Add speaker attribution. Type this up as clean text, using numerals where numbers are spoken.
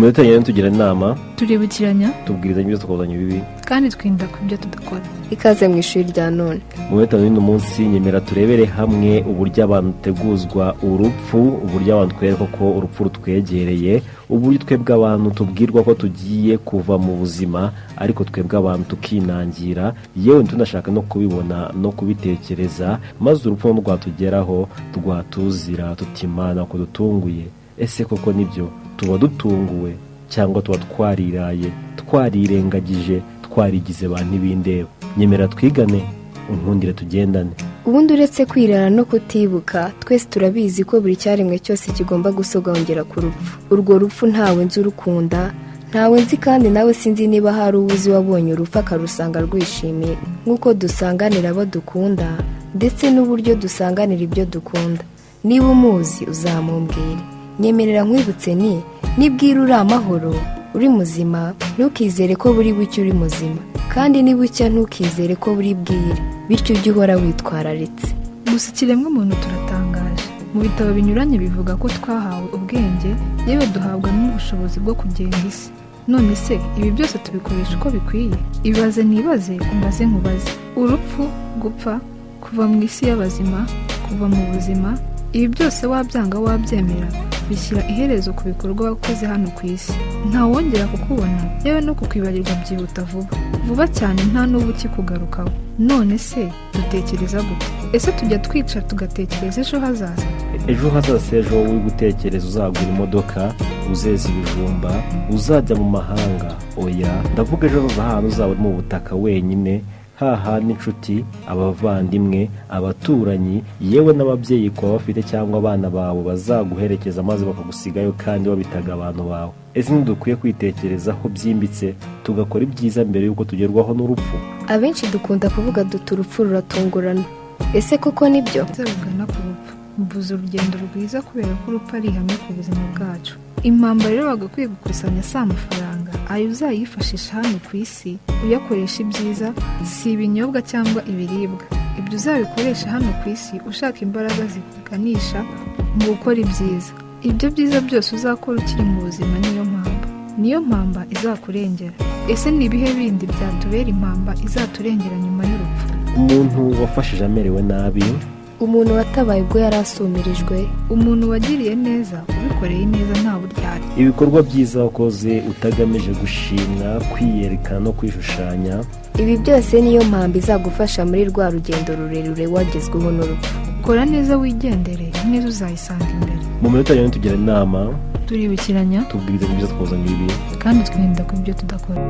Speaker 1: Minota yonyine tugira inama,
Speaker 2: turibukiranya,
Speaker 1: tubwirizanya ibyo, tukabuzanya ibibi,
Speaker 2: kandi twirinda ku byo tudakora.
Speaker 3: Ikaze mu ishuri rya none.
Speaker 1: Mu minota y'uno munsi, nyemera turebere hamwe uburyo abantu duteguzwa urupfu, uburyo abantu twereka ko urupfu rutwegereye, uburyo twebwe abantu tubwirwa ko tugiye kuva mu buzima, ariko twebwe abantu tukinangira, yewe tunashaka no kubibona no kubitekereza, maze urupfu rwatugeraho rwatuzira tutimana ko dutunguye. Ese koko nibyo, tuba dutunguwe cyangwa tuba twariraye, twarirengagije, twarigize ba ntibindeba? Nyemera twigane, unkundire tugendane.
Speaker 3: Ubundi uretse kwirara no kutibuka, twese turabizi ko buri cyaremwe cyose kigomba gusogongera ku rupfu. Urwo rupfu ntawe nzi urukunda, ntawe nzi, kandi nawe sinzi niba hari uwo uzi wabonye urupfu akarusanga rwishimiye, nk'uko dusanganira abo dukunda ndetse n'uburyo dusanganira ibyo dukunda. Niba umuzi uzamumbwire. Nyemerera nkwibutse, ni nibwira uri amahoro, uri muzima, ntukizere ko buri bucye uri muzima, kandi nibucya ntukizere ko buri bwire. Bityo ujye uhora witwararitse.
Speaker 2: Gusa ikiremwamuntu turatangaje. Mu bitabo binyuranye bivuga ko twahawe ubwenge, yewe duhabwa n'ubushobozi bwo kugenga isi. None se ibi byose tubikoresha uko bikwiye? Ibaze nibaze, umbaze nkubaze. Urupfu, gupfa, kuva mu isi y'abazima, kuva mu buzima, ibi byose wabyanga wabyemera, bishyira iherezo ku bikorwa wakoze hano ku isi. Ntawongera kukubona, yewe no kukwibarirwa byihuta vuba vuba cyane, nta n'ubu ukikugarukaho. None se dutekereza gute? Ese tujya twicara tugatekereza ejo hazaza?
Speaker 1: Ejo hazaza, ejo wowe uri gutekereza uzagura imodoka, uzeza ibijumba, uzajya mu mahanga? Oya, ndavuga ejo hazaza ahantu uzaba uri mu butaka wenyine, hahandi inshuti, abavandimwe, abaturanyi, yewe n'ababyeyi kuba bafite cyangwa abana bawe bazaguherekeza maze bakagusigayo kandi wabitaga abantu bawe. Ese ntidukwiye kwitekerezaho byimbitse, tugakora ibyiza mbere y'uko tugerwaho n'urupfu?
Speaker 3: Abenshi dukunda kuvuga duti: "Urupfu ruratungurana." Ese koko nibyo?
Speaker 2: Rugana ku rupfu, mvuze urugendo rwiza, kubera ko urupfu ari ihame ku buzima bwacu. Impamba rero bagakwiye gukusanya si amafaranga, ayo uzayifashisha hano ku isi uyakoresha ibyiza, si ibinyobwa cyangwa ibiribwa. Ibyo uzabikoresha hano ku isi ushaka imbaraga zikuganisha mu gukora ibyiza. Ibyo byiza byose uzakora ukiri mu buzima niyo mpamba, niyo mpamba izakurengera. Ese ni ibihe bindi byatubera impamba izaturengera nyuma y'urupfu?
Speaker 1: Umuntu wafashije amerewe nabi.
Speaker 3: Umuntu watabaye ubwo yari asumirijwe.
Speaker 2: Umuntu wagiriye neza, ubikoreye neza nta buryarya.
Speaker 1: Ibikorwa byiza wakoze utagamije gushimwa, kwiyerekana no kwishushanya.
Speaker 3: Ibi byose niyo mpamba izagufasha muri rwa rugendo rurerure wagezweho n'urupfu.
Speaker 2: Kora neza wigendere, neza uzayisanga imbere.
Speaker 1: Mu minota yonyine tugira inama,
Speaker 2: turibukiranya,
Speaker 1: tubwirizanya ibyiza, twuzanya ibibi,
Speaker 2: kandi twirinda ku byo tudakora.